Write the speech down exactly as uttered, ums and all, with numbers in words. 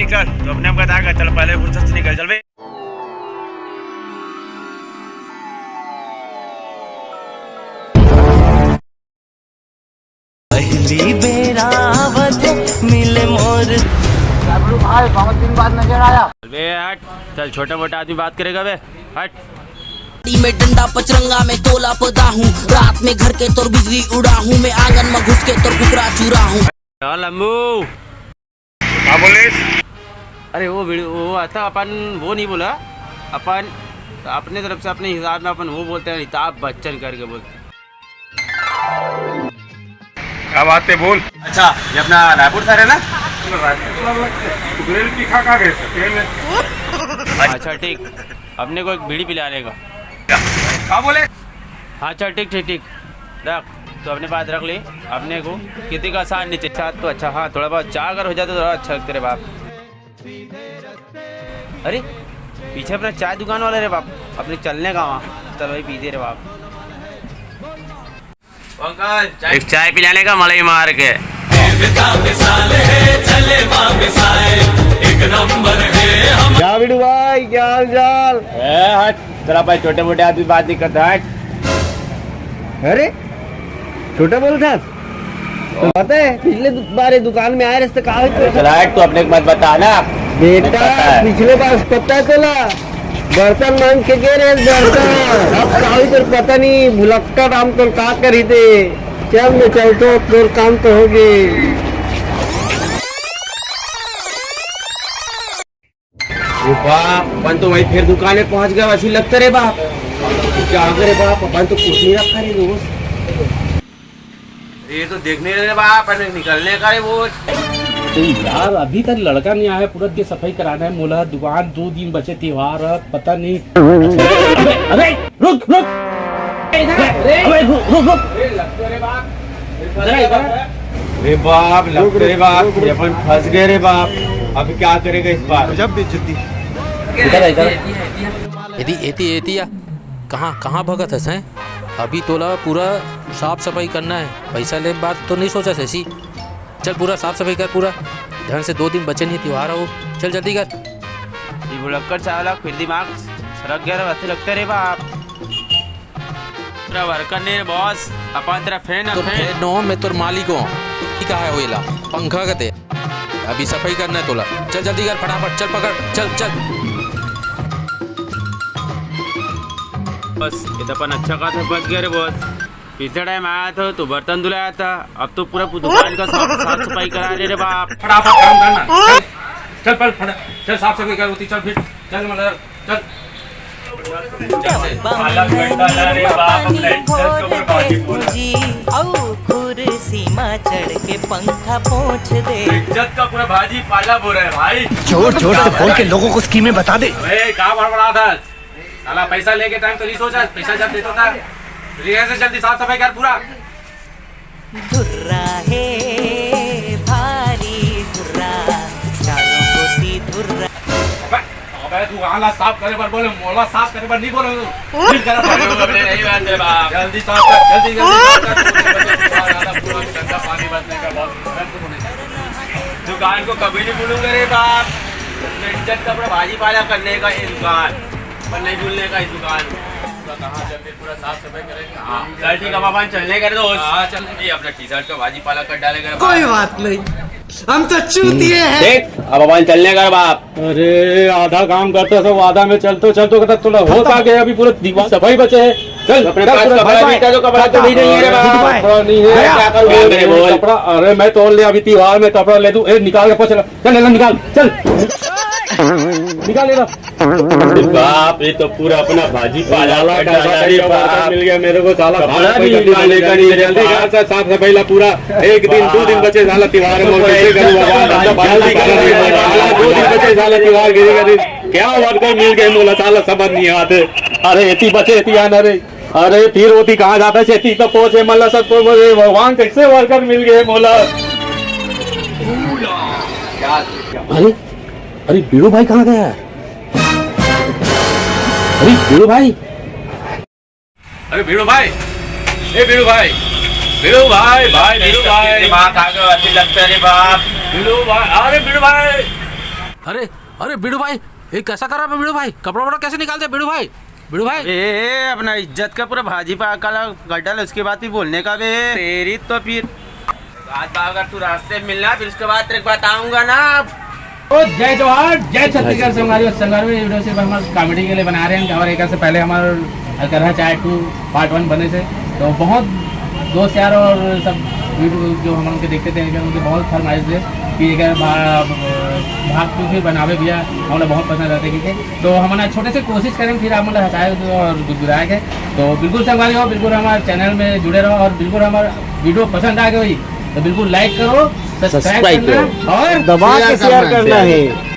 निकल, तो अपने आप का था, चल पहले फुर्सत से निकल, चल बे। पहली बेर आवत हे मिले मोर। भाई, बहुत दिन बाद नजर आया। बे हट, चल छोटा मोटा आदमी बात करेगा बे, हट। में डंडा पचरंगा में तोला पदा हूँ, रात में घर के तोर बिजली उड़ा हूँ, मैं आंगन में घुस के तोर कुकरा चुरा हूँ। हाँ लंबू। हाँ बोले। अरे वो वीडियो, वो आता अपन वो नहीं बोला, अपन अपने तरफ से अपने हिसाब में अपन वो बोलते हैं, अमिताभ बच्चन करके बोलते हैं। क्या बात है, बोल। अच्छा, ये अपना रायपुर सर है ना? रायपुर सर लगते हैं। रेल की खा खा गए सर, रेल में। अच्छा ठीक, अपने को एक बीड़ी पिलाने का। क्या बोले? हाँ चल ठीक ठीक ठीक, रख, तो अपने पास रख ले। अपने को कितने का आसान नीचे साथ तो अच्छा, हाँ थोड़ा बहुत चार अगर हो जाता तो थोड़ा अच्छा लगता रे बाप। अरे पीछे अपना चाय दुकान वाला रे बाप, अपने चलने का वहाँ, चल भाई पीते रे बाप। अंकल, चाय। एक चाय पिलाने का मलाई मार के। क्या बिडू भाई, क्या हाल चाल? ए, हट, तेरा भाई छोटे मोटे आदमी बात नहीं करता, हट। अरे, छोटा बोलता? तो पता है, पिछले दु-, बार ये दुकान में आए रहे, तो कहा हुई तो चला हट, तू अपने को मत बता ना। बेटा, पता है। पिछले बार पता है तोला? बर्तन मांग के गे रहे बर्तन। अब कावी तोर पता नहीं, भुलक्कड़ राम तोर का करी दे। चल मैं चलतो, तोर काम तो होगे। ओ बाप, अपन तो वही फेर दुकाने पहुंच गए, वैसी लगता रे बाप। क्या करे बाप, अपन तो कुछ नहीं रखा रे दोस्त। ये तो देखने रे बाप, अरे निकलने का रे वो। तो यार, अभी तक लड़का नहीं आया, पूरा के सफाई कराना है। मोला दुकान दो दिन बचे, त्योहार है, पता नहीं। अबे, अबे, रुक, रुक। अबे, रुक, रुक, रुक। जरा इधर आ। रे बाप, लगते रे बाप, ये अपन फंस गए रे बाप। अब क्या करेगा इस बार? गजब बेइज्जती। इधर आ, इधर आ। एती, एती, एती आ। कहाँ, कहाँ भगत हस, हैं? अभी तोला पूरा साफ सफाई करना है। पैसा ले बात तो नहीं सोचा सैसी। चल पूरा साफ सफाई कर, पूरा ढंग से, दो दिन बचे नहीं त्योहार हो। चल जल्दी कर। ये भुलक्कड़ चावला फिर दिमाग सरक गया रे, वैसे लगता रे बाप। तेरा वर्कर नहीं रे बॉस, अपन तेरा फैन है, तो फैन। फैन हो, मैं तोर मालिक हूँ। ठीक है, होएला पंखा कते। अभी सफाई करना है तोला। चल जल्दी कर फटाफट, चल पकड़, चल, चल। बस, ये तो अपन अच्छा खासा बच गया रे बॉस। पिछले टाइम आया था तो बर्तन धुलाया था, अब तो पूरा दुकान का साफ, साफ सफाई करा रहे रे बाप। फटाफट काम करना। चल, चल, चल, फटा-, चल, साफ सफाई कर होती, चल फिर, चल, मतलब, चल। पाला घंटा ला रे बाप, अपना इज्जत का ऊपर बाजी पूरा। जी, औ कुर्सी मा चढ़ के पंखा पोंछ दे। इज्जत का पूरा भाजी पाला बोल रहा है भाई। जोर जोर से बोल के लोगों को स्कीमें बता दे। अरे, कहाँ बड़बड़ा था? साला पैसा लेके टाइम तो नहीं सोचा, पैसा जब देता था, तो ये ऐसे जल्दी साफ सफाई कर पूरा। धुर्रा हे भारी धुर्रा, चारों कोती धुर्रा। अबे, अबे, तू आला साफ करे बर बोले, मोला साफ करे बर नहीं बोले तू। फिर जरा साफ कर। नहीं बात है बाप। जल्दी साफ कर, जल्दी, जल्दी साफ कर। पूरा, पूरा गंदा पानी बचने का बहुत गलत तो नहीं। दुकान को कभी नहीं भूलूंगा रे बाप। अपने इज्जत का पूरा भाजी पाला करने का ये दुकान, पर नहीं भूलने का इस दुकान को। पूरा कहाँ जब पूरा साफ सफाई करेंगे। हाँ, चल ठीक है, अब अपन चलने का रे दोस्त। हाँ, चल। ये अपना टी शर्ट का भाजी पाला कर डालेगा रे कोई बाप। बात नहीं, हम तो चूतिए हैं। देख, अब अपन चलने का रे बाप। अरे, आधा काम करते सब आधा में चलतो चलतो कहता तोला हो का गया, अभी पूरा दीवार सफाई बचे है। चल, अपने चल, पास पूरा कपड़ा भाई, भी था तो कपड़ा तो भाई, भी नहीं है रे बाप। कपड़ा नहीं है, गया। क्या करूँ? क्या करे बोल? कपड़ा, अरे मैं तोड़ ले अभी त्योहार में कपड़ा ले दूँ। ए, निकाल के पोंछ ले। चल, ले लो, निकाल, चल। निकाल ले लो। बाप, ये तो पूरा अपना भाजी पाला लाला कर डाला रे बाप। मिल गया मेरे को, साला कपड़ा भी निकालने का नहीं है, जल्दी कर, साफ सफाई ला पूरा। एक दिन, दो दिन बचे, साला त्योहार में, कैसे करूँ भगवान? जल्दी कर, साला दो दिन बचे, साला त्योहार गिरेगा रे। क्या वर्कर मिल गए मोला, साला समझ नहीं आते। अरे, एती बचे, एती आना रे। अरे, फिर ओती कहाँ जाता है? एती तो पोंछे, मल्ला सब पोंछे, भगवान कैसे वर्कर मिल गए मोला? अरे, अरे, बीड़ू भाई कहाँ गया? अरे, बीड़ू भाई। अरे, बीड़ू भाई, ए, बीड़ू भाई, बीड़ू भाई, भाई, बीड़ू भाई। दिमाग खा के अभी लगता रे बाप। बीड़ू भाई, अरे, बीड़ू भाई। अरे, अरे बीड़ू भाई, ये कैसा कर रहा है बीड़ू भाई? कपड़ा वपड़ा कैसे निकालते हैं बीड़ू भाई? बीड़ू भाई। ए, अपना इज्जत का पूरा भाजी पाका ला कर डाला, उसके बाद भी बोलने का बे। तेरी तो फिर बात बात, अगर तू रास्ते में मिलना, फिर उसके बाद तेरे को बताऊंगा ना। तो जय जोहार, जय छत्तीसगढ़ संगवारी। और संगवारी, ये वीडियो सिर्फ हम कॉमेडी के लिए बना रहे हैं और एक से पहले हमारा अलकरहा चाय टू पार्ट वन बने थे, तो बहुत दोस्त यार और सब वीडियो जो हम लोग के देखते थे, उनके बहुत फरमाइश थे कि एक भा, भाग टू भी बनावे भैया, हम लोग बहुत पसंद आते, ठीक है। तो हम ना छोटे से कोशिश करें, फिर आप मतलब हंसाए और गुदगुदाए के। तो बिल्कुल संगवारी हो, बिल्कुल हमारे चैनल में जुड़े रहो और बिल्कुल हमारा वीडियो पसंद आ गया भाई, तो बिल्कुल लाइक करो, सब्सक्राइब सब्सक्राइब करना करो। और दबा के शेयर शेयर करना, करना शेयर। है।